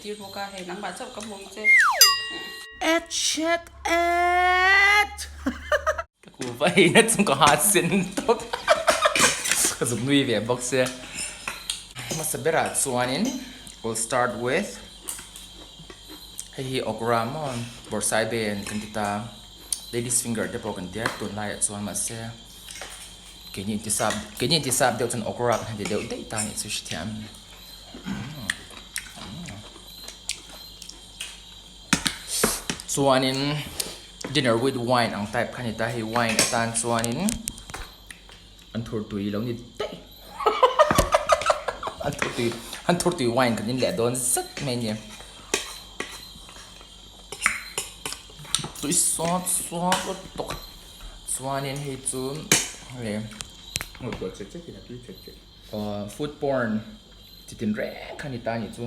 Tir bawk a, hei nangmah chauh ka hmu ang che. Et chet et. Ka kuva eina chung ka ha sen tawp ka zuk nui ve bawk sia. Hmasa berah chuanin we'll start with hei hi okra maw bawrhsai ben kan ti ta ladies finger te pawh kan tia tunlaiah chuan mahse keini intisap keini intisap deuh chuan okra kan han ti deuh daih ta a nih chu hrethiam. Chuanin dinner with wine ang type kha a ni ta hei wine atan chuanin an thur tui lo ni daih an thur tui an thur tui wine kan in leh dawn zet mai a ni tui sawt sawt lutuk chuanin hei chu hei. Food porn chi tin reng kha ni ta nih chu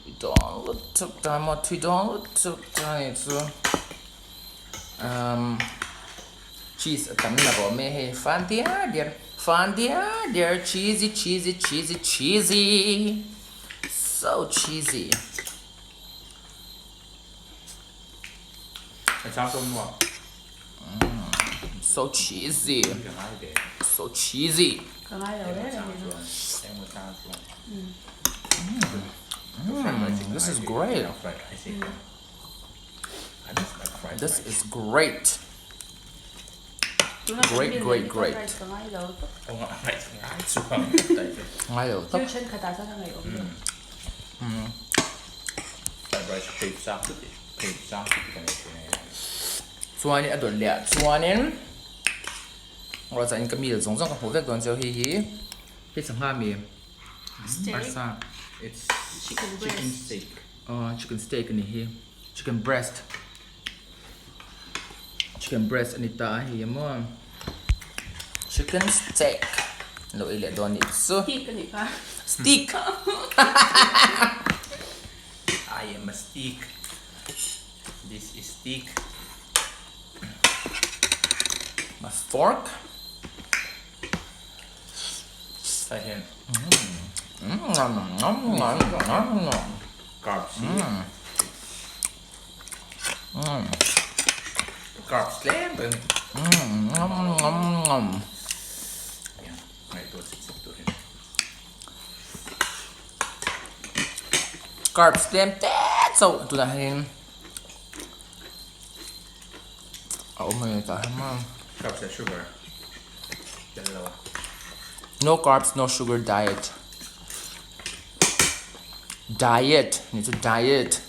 tui dawn lutuk ta maw tui dawn lutuk ta nih chu umm cheese a tam na rawh mai hei fan diar diar fan diar diar cheesy cheesy cheesy cheesy so cheesy. So cheesy so cheesy. This is great. This is great. Great great great. Ngai lo tawp. Chuanin a dawt leh ah chuanin ruah chah in ka meal zawng zawng ka hmuh vek dawn cheu hei hi hei sangha mi arsa aw chicken steak a ni hi chicken breast chicken breast a ni ta a hei maw chicken steak lo ei leh dawn a nih chu steak I am a steak. This is steak. A fork. Sai hian. Carbs hi. Carbs tlem tak a ni. Ngaihtuah chik chik tur hi. Carbs tlem te chauh tunah hianin a awm a ni tah hian maw. Carbs leh sugar tel lo a. No carbs no sugar diet. Diet ni chu diet.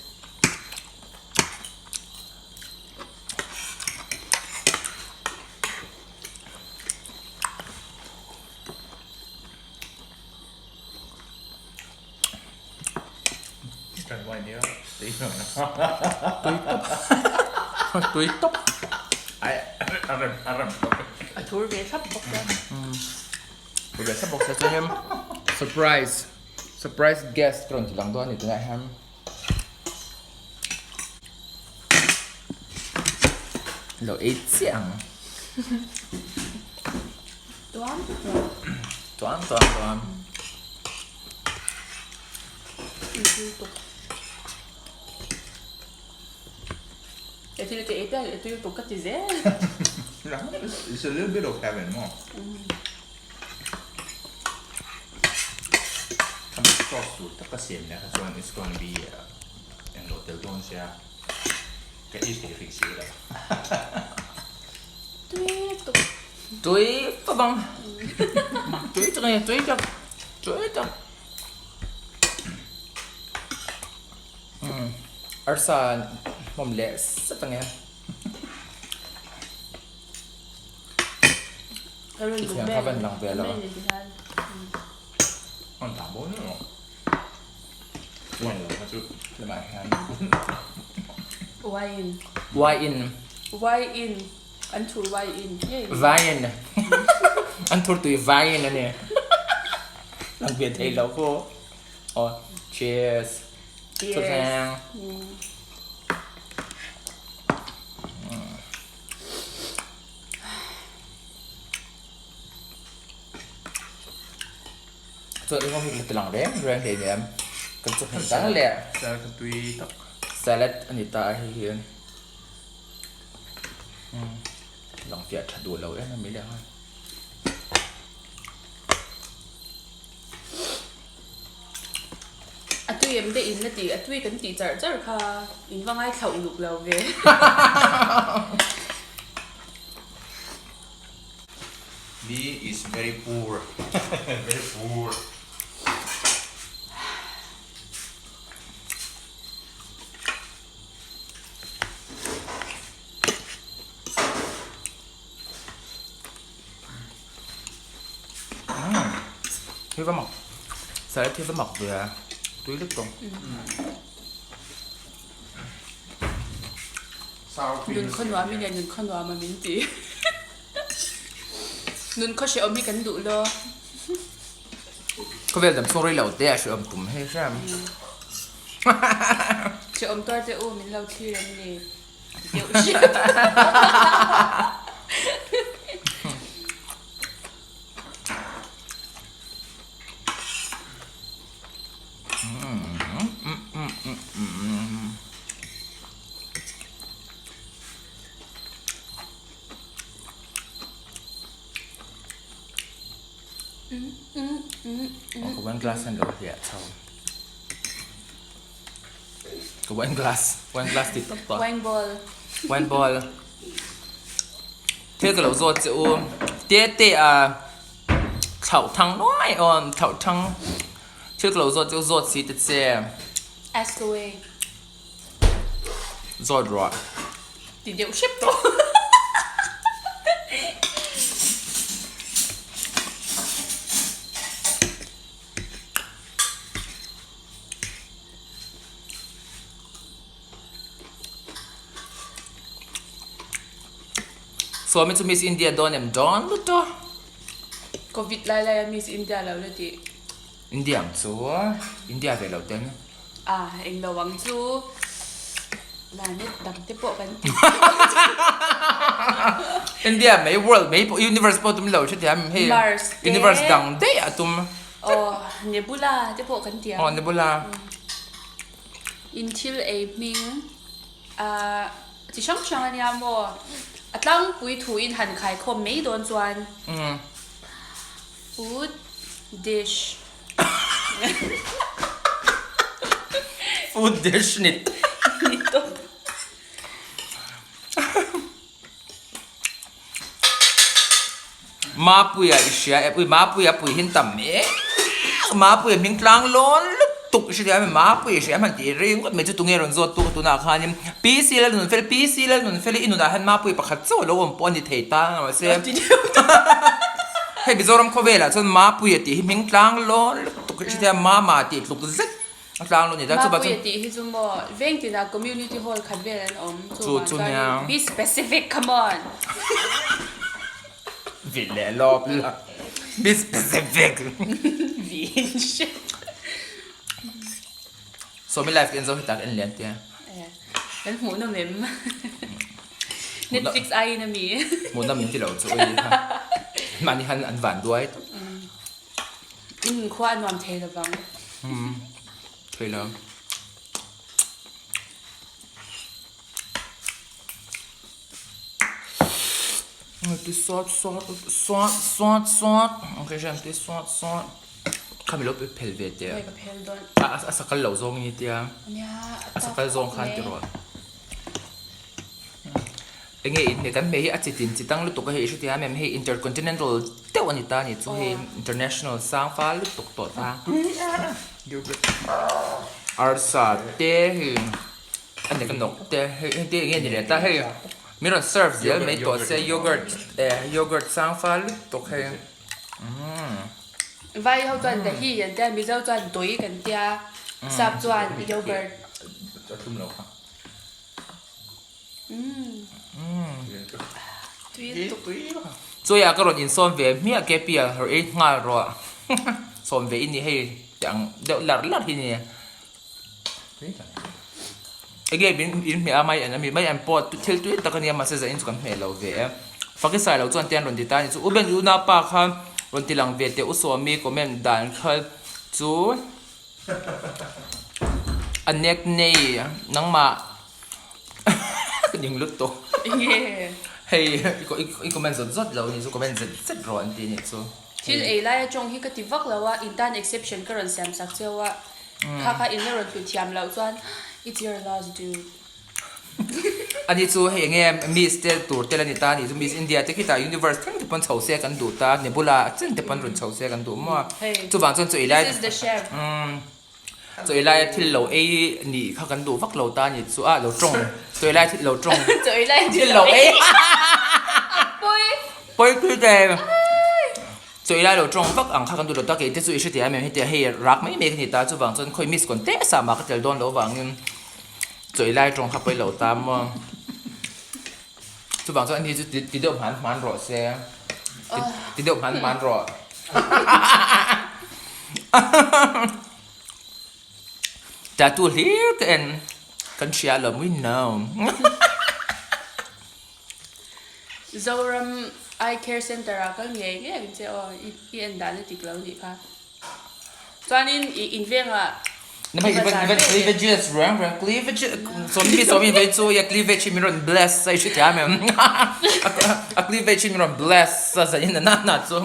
Tui tawp. A thur ve thlap bawk a. Thur ve thlap bawk sia chuan surprise surprise guest ka rawn ti lang dawn a ni tunah hian. Lo ei chiah ang. Tuam tuam. Tuam tuam tuam. E thil ka ei piang e tui tuk ka ti zel. It's a little bit of heaven maw. Khami sauce tur tak ka siam leh kha chuan it's gonna be englo tel dawn sia ka ei thei hrih si lo. Tui tuk. Tui tawp ang. Tui tak a ni, tui tak, tui tak. Arsa hmawm leh sat ang e. Thiang kha van lang ve lo. An ta bo ni lo. Wine lo kha chu. Lamah hian. Wine. Wine. Wine. An thur wine. Wine. An thur tui wine a ni. Lang ve thei lo khu. Oh, cheers. Cheers. Cheers. Chuan eng awm hi ka la ti lang reng reng hleinem. Kan chawhmeh dang leh. Salad kha tui tak. Salad a ni ta a hei hi. Lang fiah tha duh lo em a mi leh nghal. A tui em te in la tih a tui kan tih char char kha in va ngaithlauh luk lo ve. Me is very poor very poor. Thil va mak salad thil va mak ve a tui lutuk. Nun khaw nuam i nia nun khaw nuam a min ti. Nun khaw hrehawm hi kan duh lo. Khawvel dam chhung rei lo te a hrehawm tum hei hram. Hrehawm tuar te u min lo thlir em ni? Deuh hriat. Ka wine glass hian lo hliah chho. Ka wine glass, wine glass ti tawp tawh. Wine ball. Wine ball. Thil ka lo zawt che u. Te te a thlauh thang nuai aw, thlauh thang. Thil ka lo zawt che u zawt si ta che. Ask away. Zawt ruah. Ti deuh hrep tawh. Sawmi chu Miss India dawn em dawn lutuk a. Covid lai lai a Miss India lo la tih. India ang chu India ve lo ten. A eng lo ang chu planet dang te pawh kan ti. India mai world mai pawh universe pawh tum lo hrethiam hei Mars te universe dang daih a tum. Aw nebula te pawh kan ti ang. Aw nebula. In thil ei hming ah chi hrang hrang ania maw a tlangpui thu in han khaikhawm mai dawn chuan. Food dish. Food dish ni ni tawp. Mapuia i hria e pui Mapuia pui hin tam mek Mapuia hming tlang lawn lutuk i hria em Mapuia i hria em han tih reng ngawt mai chu tunge rawn zawt tu ka tunah khanin PC Lalnunfeli PC Lalnunfeli i nunah hian Mapuia pakhat chauh a lo awm pawh a ni thei ta mahse Hei Mizoram khawvelah chuan Mapuia tih hi hming tlang lawn lutuk hi hriat a, Mama tih tluk zet a tlang lawn a ni ta. Chuvang Mapuia tih hi chu maw veng tinah community hall khat vel an awm chuvang chuan be specific come on. Vin leh lawp la be specific. Vin hre. Sawmi live ka en zo hi tak en lian tia. Kan hmuh nawm em? Netflix aiin a mi. Hmuh nawm min ti lo chu ui kha. Mahni khan an van duai tawp. In khua a nuam thei lovang. Thei lo. Ti sawt sawt sawt sawt sawt. Okay, hian ti sawt sawt. Kha mi lo pe phel ve teh. Hei ka phel dawn. A sakal lo zawng i tia. Nia, a sakal zawng khan ti rawh. Enge in hmeh kan hmeh hi a chitin chi tang lutuk a hei i hretia mem hei intercontinental deuh a ni ta a ni chu hei international sang fal lutuk tawh ta. Arsa te hei a ni ka nawk te hei hei te enge ni leh ta hei min rawn serve zel mai tawh se yogurt eh yogurt sang fal lutuk hei. Vai ho chuan dahi an tia, Mizo chuan dawih kan tia, Sap chuan yogurt. A thlum lo kha. Tui lutuk. Chuaiah ka rawn insawm ve hmiah ke pi a rawn ei nghal rawh. Sawm ve i ni hei tih ang deuh larh larh hi ni. Enge min in hmeh a mai an ami mai an pawh thil tui tak ania mahse zanin chu kan hmeh lo ve e. Fakisai lo chuan te an rawn ti ta a ni chu u Ben u napa kha rawn ti lang ve teh u Sawmi comment dan kha chu. A nek nei nangmah ka ning lut tawh. Enge? Hei i comment zawt zawt lo ni chu comment zet zet rawh an ti nih chu. Thil ei laia tawng hi ka ti vak lo a, in tan exception ka rawn siam sak cheu a, kha kha in la rawn hlut thiam loh chuan it's your loss dude. Ani chu hei enge Miss te tur te la ni ta ni chu Miss India te khitah Universe thleng te pawn chho se kan duh ta Nebula chen te pawn rawn chho se kan duh maw a chuvang chuan chaw ei lai umm chaw ei laia thil lo ei nih kha kan duh vak lo ta ni chu a lo tawng chaw ei lai thil lo tawng thil lo ei pawi pui te chaw ei lai lo tawng vak ang kha kan duh lo ta kei te chu i hretia em em hetia hei rak mai mai ka ni ta chuvang chuan khawi Miss contest ah mah ka tel dawn lo vangin Chawi lai tawng kha pawi lo ta maw? Chuvang chuan ani chu ti deuh hman hman rawh se. Ti deuh hman hman rawh. Tattoo hlir ka en. Kan hria lo we know. Zoram Eye Care Center ah kal ngei ngei ang che aw i en dan a dik lo nih kha. Chuanin i invengah Nama i bazar even ve cleavages reng reng cleavage sawmi sawmi vei chu ya cleavage hi min rawn bless a i hrethiam em a cleavage hi min rawn bless a zanin na na chu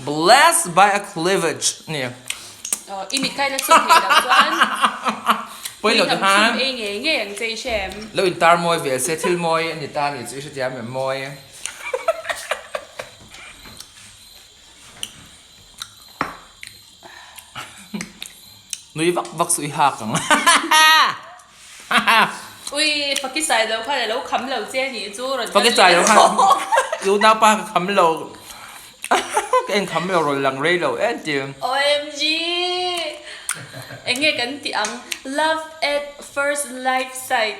blessed by a cleavage ni Aw i mit kha i la chhuak thei lo chuan Pawi lo tui te hnam khan chhum ei ngei ngei ang che i hre em. Lo intar mawi ve se thil mawi a ni ta ni chu i hrethiam em mawi. Nui vak vak suh i hak ang. Ui, Pakisai lo khan alo kham lo che nih chu rawn kal Pakisai lo khan u naupa ka kham lo ka en kham lo rawn lang rei lo em ti. OMG! Enge kan tih ang love at first life sight.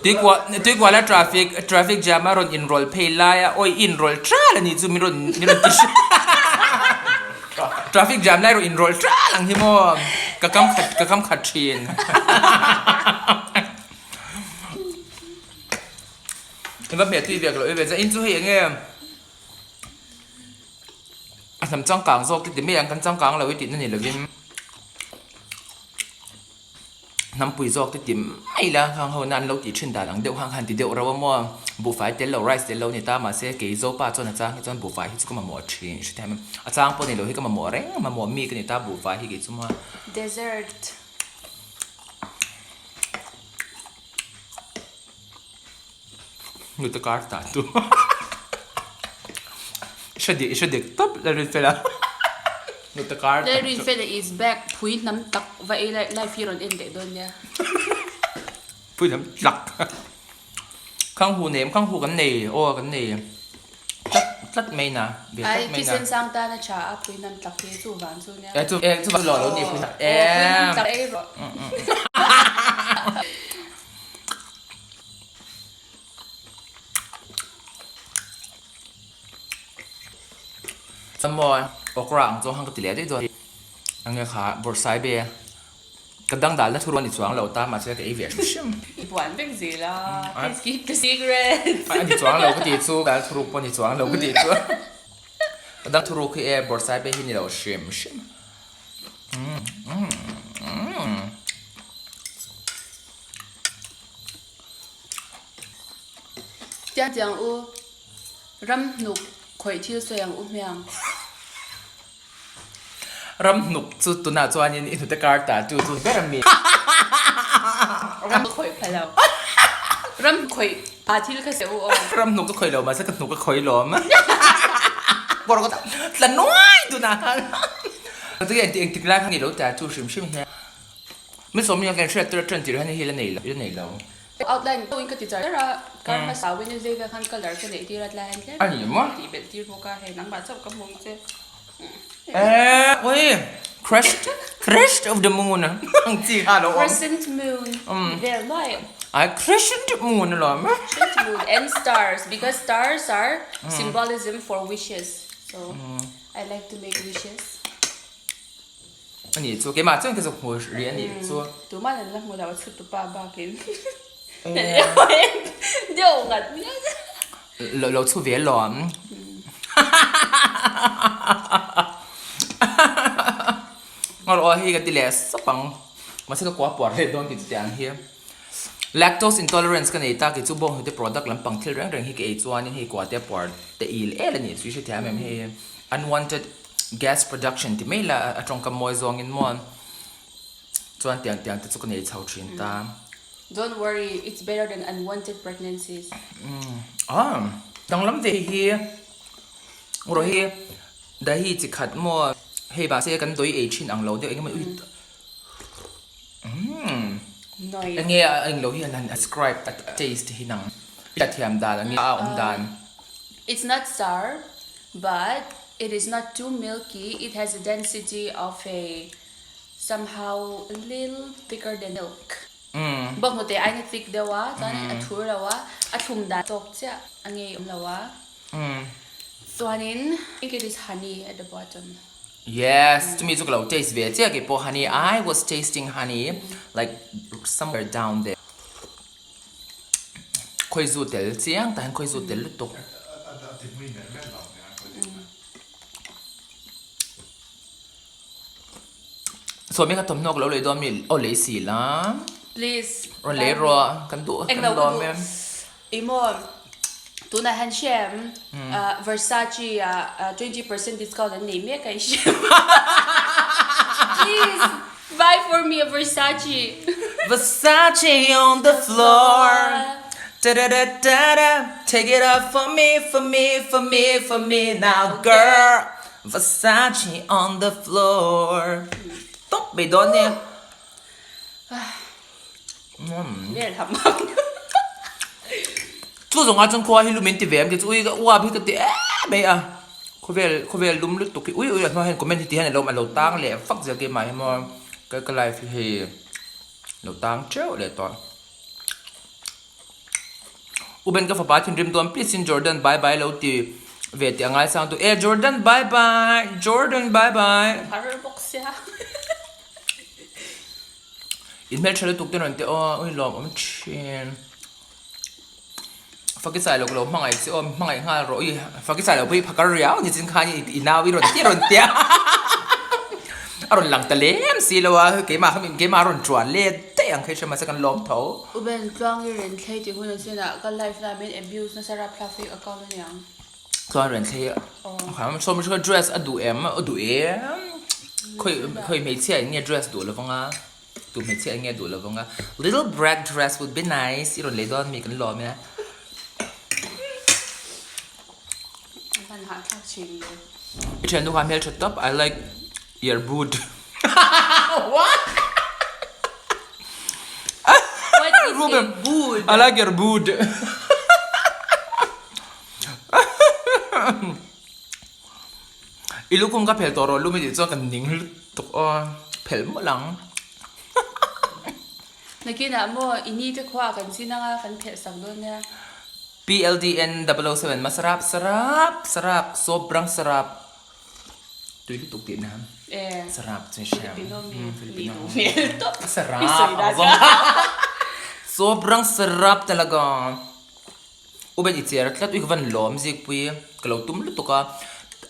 Tuikuala traffic traffic jam a rawn inrawlh phei lai a awi i inrawlh tral a nih chu min rawn min rawn ti hre traffic jam lai rawn inrawlh tral ang hi maw ka kam khat ka kam khat thin i va hmeh tui vek loh i ve chuan in chu hei eng nge a hnam changkang zawk te ti mai ang kan changkang lo i tihna ni lovin. Hnampui zawk te ti mai la khang ho na an lo tih thin dan ang deuh khan khan ti deuh reuh a maw buhfai tel lo rice tel lo ni ta mahse kei zopa chuan a chang hi chuan buhfai hi chu ka mamawh thin hrethiam em a chang pawh ni lo hi ka mamawh reng a mamawh mi ka ni ta buhfai hi kei chu maw. Dessert. Nute kar ta tu i hre dik i hre dik tawp Lalrinfela Nute kar ta tu Lalrinfela is back phui hnam tak va ei lai live hi rawn en leh dawn nia. Phui hnam tlak Khang hu nei em khang hu kan nei aw kan nei tlat tlat mai na ve tlat Ai mai na. thisen sang tan a tha a phui hnam tlak hi chu van chu nia. E chu e chu lo lo ni phui hnam Aw phui hnam em. tlak ei rawh. Chuan okra ang chu hang ka ti leh daih dawn enge kha bawrhsai be ka dangdal na thur a ni chuang lo ta mahse ka ei ve hrim hrim. I buan vek zel a, please keep the secret. A ni chuang lo ka tih chu ka thuruk pawh a ni chuang lo ka tih chu ka dang thuruk hi e bawrhsai be hi ni lo hrim hrim. Tiang tiang u, ram hnuk khawih thil sawi ang u hmiang. Ram hnuk chu tunah chuanin i hnute kar ta chu chu ber a mi. Ram khawih pha lo. Ram khawih pha thil kha se u aw. Ram hnuk ka khawih lo mahse ka hnuk ka khawih lawm. Bawr ka tla nuai tunah khan. Chuti engtik engtik lai khan i lo ta chu hrim hrim hian. Min sawm hian kan hriat tur a ṭan tirh hian hei hi la nei lo, la nei lo. Outline pawhin ka ti char char a, kar hmasa Wednesday vel khan colour ka neih tir a tlai hian tlem A ni maw? tih belh tir bawk a, hei nangmah chauh ka hmu ang che. Eh, ui, crest, crest of the moon ang chi kha lo awm. Crescent moon vel nuai. Ai, crescent moon alawm. Crescent moon and stars because stars are symbolism for wishes so I like to make wishes. A nih chu, keimah chuan ka zuk hmu rih a nih chu. Tuman an la hmu lo a chhut tupa bakin deuh ngat ngat. Lo lo chhu ve lawm. Ngawr aw hei ka ti leh sap ang. Mahse ka kua puar leh dawn tih chu tiang hi. Lactose intolerance ka nei ta kei chu bawnghnute product lampang thil reng reng hi ka ei chuanin hei kua te puar te il el a nih chu i hrethiam em hei unwanted gas production ti mai la a tawngkam mawi zawngin maw chuan tiang tiang te chu ka nei chho thin ta. Don't worry, it's better than unwanted pregnancies. Ah, danglam ve hi rawh hi dahi chi khat maw hei mahse kan dawi ei thin ang lo deuh engemaw ui umm enge a englo hi an han describe a taste hi nang a thiam dan ang a awm dan. It's not sour but it is not too milky, it has a density of a somehow a little thicker than milk. Bawnghnute aiin a thick deuh a, chuanin a thur lo a, a thlum dan tawk chiah a ngei awm lo a, chuanin I think it is honey at the bottom. Yes, chumi chu ka lo taste ve chiah keipawh honey, I was tasting honey like somewhere down there. Khawizu tel chiang tah hian khawizu tel lutuk. Sawmi kha thawmhnaw ka lo lei dawn mi aw lei si la. Please. Rawn lei rawh kan duh kan lawm em. Eng maw tunah hian hriam Versace ah 20% discount an nei mek a i hriam. Please buy for me a Versace. Versace on the floor Da da da da da Take it off for me for me for me for me now girl Versace on the floor Tawp mai dawn nia. Chu zawng ah chuan khua hi lum in ti ve em ti chu ui ka uap hi ka ti em mai a. Khawvel khawvel lum lutuk hi ui ui a hnuai hian comment hi ti hian alo alo tang leh vak zel keimah hi maw ka ka life hi hei lo tang teuh leh tawh. U Ben ka fapa thinrim dawn please in Jordan bye bye lo ti ve tih a ngaisang tu e Jordan bye bye Jordan bye bye. Har bawk sia. In hmeltha lutuk te rawn ti aw ui lawm awm thin. Fakisai lo ka lo hmangaih che aw hmangaih nghal rawh ui Fakisai lo pawh hi phakar riau ni chin khan i nau i rawn ti rawn tia a rawn lang ta lem si lo a keimah kha keimah a rawn tuan let daih ang kha i hre mahse kan lawm tho. U Ben tluang i ren thlei tih hun a chinah ka life na min abuse nasa rapthlak fake account a niang. Tluang ren thlei a sawm hi dress a duh em a duh em khawi khawi hmeichhia in nge dress duh lovang a. Tu hmeichhia eng nge duh lo vang a, little black dress would be nice i rawn lei dawn mi kan lawm e. Van hah thlak thin ve. I thiannu kha hmeltha tawp I like your boot. What? What is a boot? I like your boot. I lukhum ka phel tawh rawh lum i tih chuan kan ning lutuk aw, phel mawlh ang. Nakinah maw i ni te khua kan chin anga kan phelh sak dawn nia. PLDN 007 Masarap sarap sarap sobrang sarap tui lutuk tih na sarap chu hriam Filipino mi Filipino hmel tawp sarap sobrang sarap talaga. U Ben i cher tlat ui ka van lawm zikpui ka lo tum lutuk a,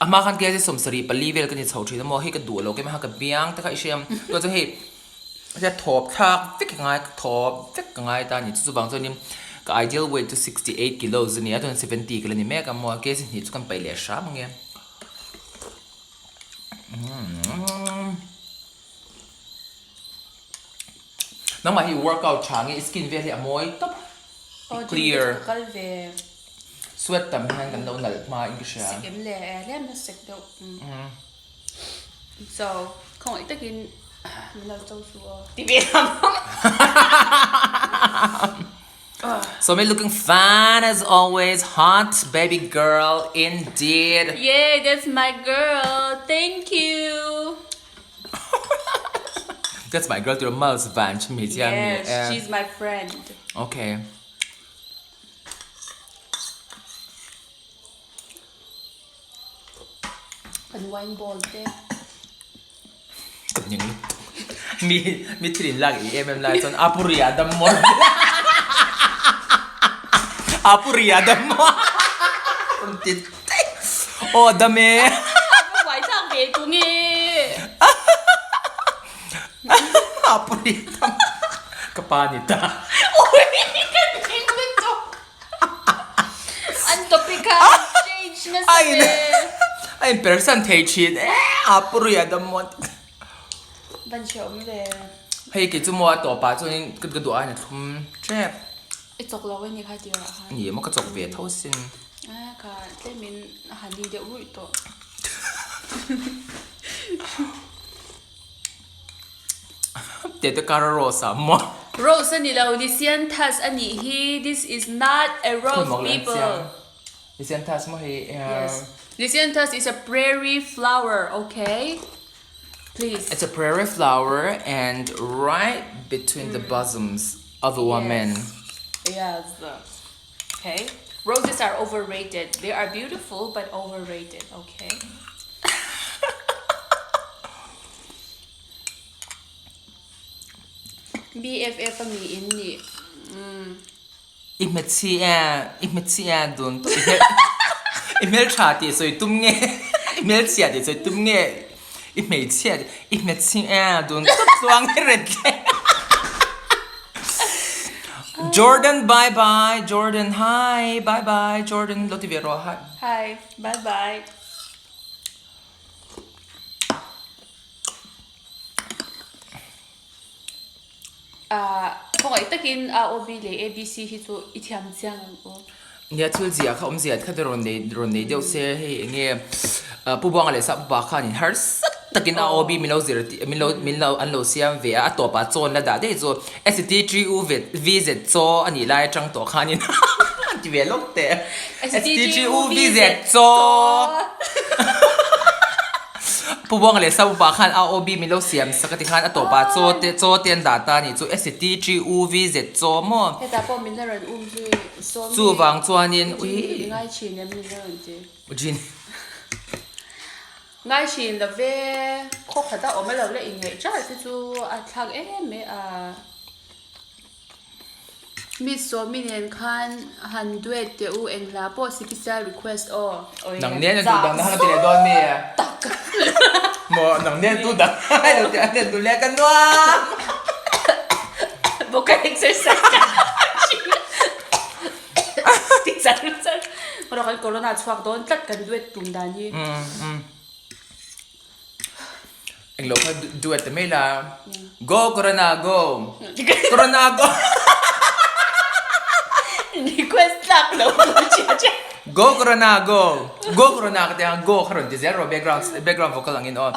a hma khan KZ 74 vel ka ni chho thin a maw hei ka duh lo kei mahha ka biang te kha i hria chuan chuan hei hetia thawp thlak vek ka ngai thawp vek ka ngai ta a ni chu chuvang chuanin ka ideal weight chu 68 kilos a ni a chuan 70 ka la ni mek a maw KZ hnih chu kan paih leh hram ange. Nangmah hi workout tha nge i skin vel hi a mawi tawp i clear. Ka kal ve. Sweat tam hian kan lo nalh hma in ka hria. Sek em le e lem na sek deuh. So khawngaih takin min lo cho su aw. Ti ve lam. So me looking fine as always hot baby girl indeed. Yay that's my girl thank you. That's my girl tiro Miles van chu hmeichhia mi Yes, e. she's my friend. Okay. Kan wine ball te. Ka ning lutuk. Mi mi thil in lak i em em lai chuan Apuria dam maw. Apuria dam maw. Rawn ti daih. Aw dam e. Ka buai chak ve tung e. Apuri tam ka pa ni ta. Ui ka ning lutuk. An topic kha an change nasa ve. A in persan thei thin e apuri a dam maw. Van hre awm ve. Hei kei chu maw a tawpah chuanin ka duh aiin a thlum tep. I chawk lo a ni kha tirah khan. Ni emaw ka chawk ve tho sin. A kha tlemin a han ni deuh ruih tawh. Tete kara rose ah maw. Rose a ni lo, Lysianthus a nih hi, this is not a rose people. Lysianthus maw hei. Yes, Lysianthus is a prairie flower, okay? Please. It's a prairie flower and right between the bosoms of a woman. Yes. Okay. Roses are overrated. They are beautiful but overrated. Okay. BFF a mi in nih. Mm. I hmechhi e, i hmechhi e dun tawh i i hmeltha tih sawi tum nge i hmelchhia tih sawi tum nge i hmeichhia tih i hmechhi e dun tawp chuang i ret leh Jordan bye bye Jordan hi bye bye Jordan lo ti ve rawh hi. Hi bye bye. Khawngaih takin AOB leh ABC hi chu i thiam chiang ang aw. Nia thil zia kha awm zia kha te rawn nei rawn nei deuh se hei eng nge Pu Buanga leh Sap Upa khan in harsa takin AOB min lo zir min lo min lo an lo siam ve a a tawpah chawn la dah daih chu ST T U V V Z chaw a nih lai atang tawh khanin an ti ve lawk teh ST T U V Z chaw. Pu Buanga leh Sap Upa khan AOB min lo siam sak a ti khan a tawpah chaw te chaw te an dah ta a nih chu ST T U V Z chaw maw. Hetah pawh min la rawn um zui sawm hi. Chuvang chuanin ui. Jin ngai thin em min la rawn ti. Jin. Ngai thin lo ve khaw khat a awm alo la inngaih char te chu a thlak em mai a. Miss Sawmi nen khan han duet teh u eng hla pawh special request aw. Nang nen a duh dang na kha ka ti leh dawn mi? Tak. Maw nang nen tu dang a lo ti a nen duh leh ka nuam. Vocal exercise ka ti char char. Rawh kan corona chhuak dawn tlat kan duet tum dan hi. Englo kha duet ta mai la. Go corona go. Corona go. Request tlak lo chia chia. Go corona go. Go corona ka tia go kha rawn ti zel rawh background background vocal angin aw.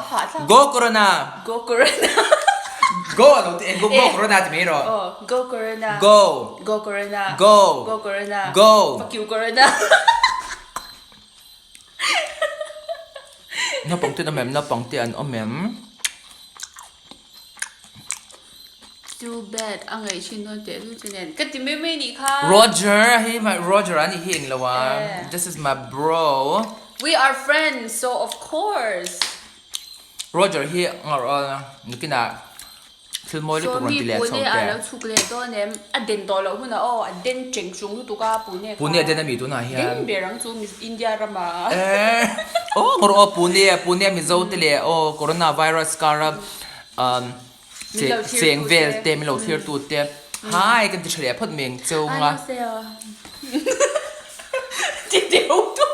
Go corona. Go corona. Go alo ti go go corona ti mai rawh. Oh go corona. Go. Go corona. Go. Go corona. Go. Fuck you corona. Naupang te an awm em? Naupang te an awm em? Too bad a ngaih thin dawn teh lu chu nen ka ti mai mai nih kha. Roger hei my Roger a nih hi englo a this is my bro. We are friends so of course. Roger hi nakinah Thil mawi lutuk rawn ti leh chho Sawmi pune teh. a lo chhuk leh dawn em? A den tawh loh hunah aw, a den cheng chung lutuk a pune kha. Pune a den a mi tunah hian. Den ber ang chu India ramah. Eh aw ngawr aw pune pune Mizo te leh aw corona virus kara um cheng vel te min lo thlir tu te hai kan ti tha leh phawt mai ang cheu nga. Ti deuh tu.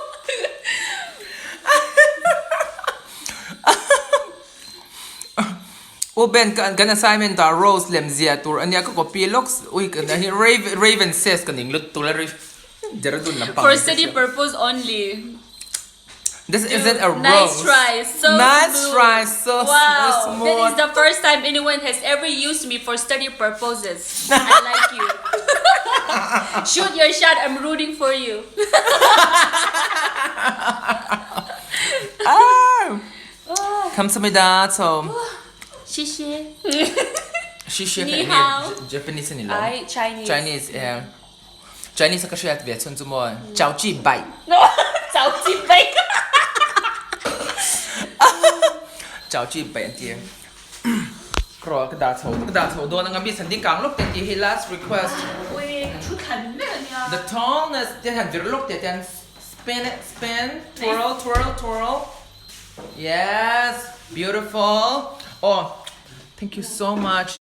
U Ben ka kan assignment ah Rose lem zia tur ania ka copy lawk ui ka hi Raven says ka ning lut tur a Dehradun lampang For study purpose only. This isn't a rose. Nice try. So nice smooth. try. So wow. smooth. That is the first time anyone has ever used me for study purposes. I like you. Shoot your shot. I'm rooting for you. Ah! Kamsahamnida so Xie Xie Ni hao. Japanese ani lo. Ai Chinese. Chinese eh Chinese ka hriat ve chun chu maw Chao chi bai. Chao chi bai. Chao chi bai an ti. Kro ka dah chho ka dah chho dawn anga mi san ding kang lawk te ti hi last request. Ui thu thlan mek ania. The tallness te han vir lawk te ten spin it spin twirl twirl twirl. Yes, beautiful. Oh, thank you so much.